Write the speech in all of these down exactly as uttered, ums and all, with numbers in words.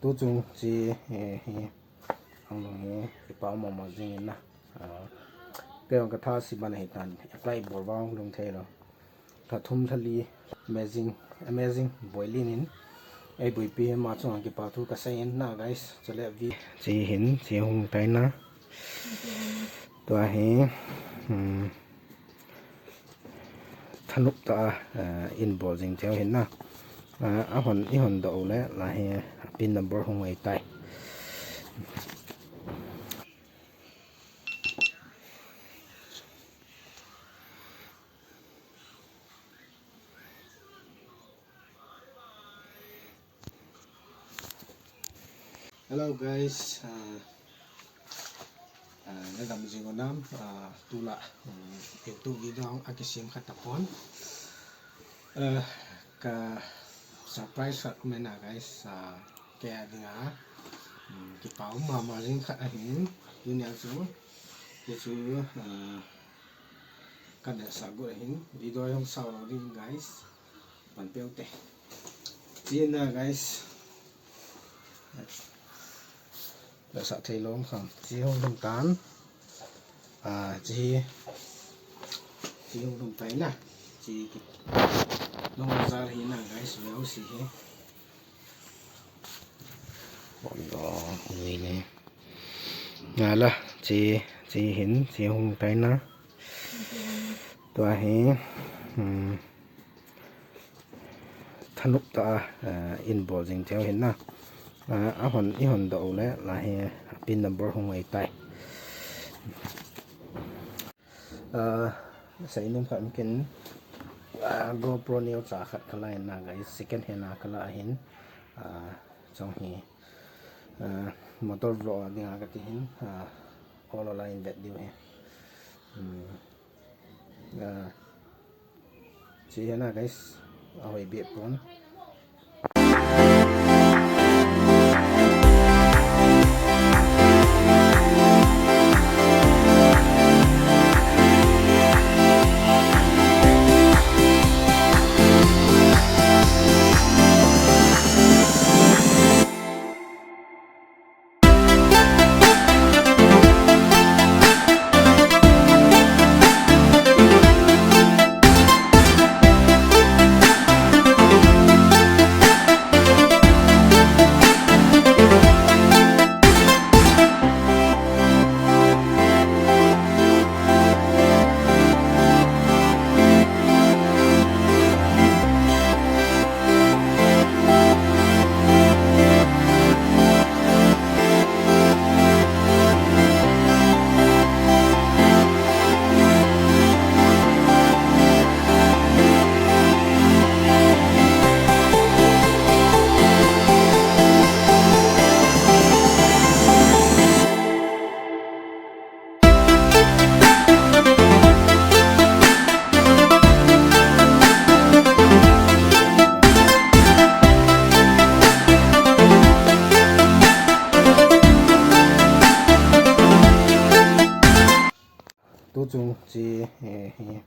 Tu chung chi, eh, hi, ang lung hi, kipa mama jing in na. Ah, kei ang ka tha si ban hi tan, apply bol vang lung thei lo. Tha thum tha li, amazing, amazing, boi lin in. Ei boi pi ma chung ang kipa thu ka sei in na, guys. Chule vi. Chi hin, chi hung tai na. Tua hi, hmm. Thanop tah a, eh, in bol jing thei u hin na. Eh, a hon, i hon doh u le, la hi, a pin number hung ei tai. Hello guys, ah, ah, na dam jing u nam, ah, tulai, um, YouTube video a kisem khat tapon. Ah, ka surprise khat um e na guys, ah, kei a dinga, um, kipa um mama jing khat ahin, tuni a chu, kei chu, ah, ka neh sah got ahin, video jong sao lo ding guys. Pan peu te. Chi na guys. Neh sah thei lom kham. Chi hung lum tan. Ah, chi hi. Chi hung lum tai na. Chi ki. Long jal hi na guys. Veu si hi. Bon do. Ni ni. Nga la. Chi, chi hin. Chi hung tai na. Tua hi. Hmm. Thanop tah a, eh, in bol jing thei u hin na. Eh, a hon, i hon doh u le, la hi, a pin number hung ei tai. Eh, sei nom khat kin, eh, GoPro neo cha khat ka la in na guys, second hand a ka la ahin. Eh, chong hi, eh, motor vlog a dinga ka ti hin, eh, ol ol a in vet diu hi. Hmm. Ah, chi hi na guys, a hoi bep pon. Tu chung chi, eh, hi,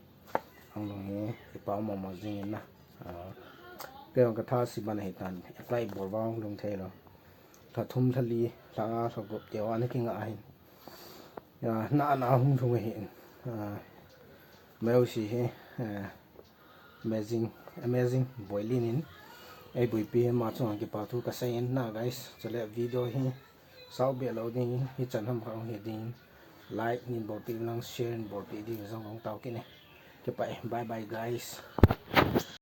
ang lung hi, kipa mama jing in na. Ah, kei ang ka tha si ban hi tan, apply bol vang lung thei lo. Tha thum tha li, tha nga tha gup te wa na ki nga hin. Ya, na na hung thung hi. Ah, meu si hi, eh, amazing, amazing, boi lin in. Ei boi pi ma chung ang kipa thu ka sei in na guys. Chule video hi, sao be lo ding, hi chan ham kha hung hi ding. Like nin bol pi lang, share nin bol pi ding, jong hung tao kit ne. Kipa e, bye bye guys.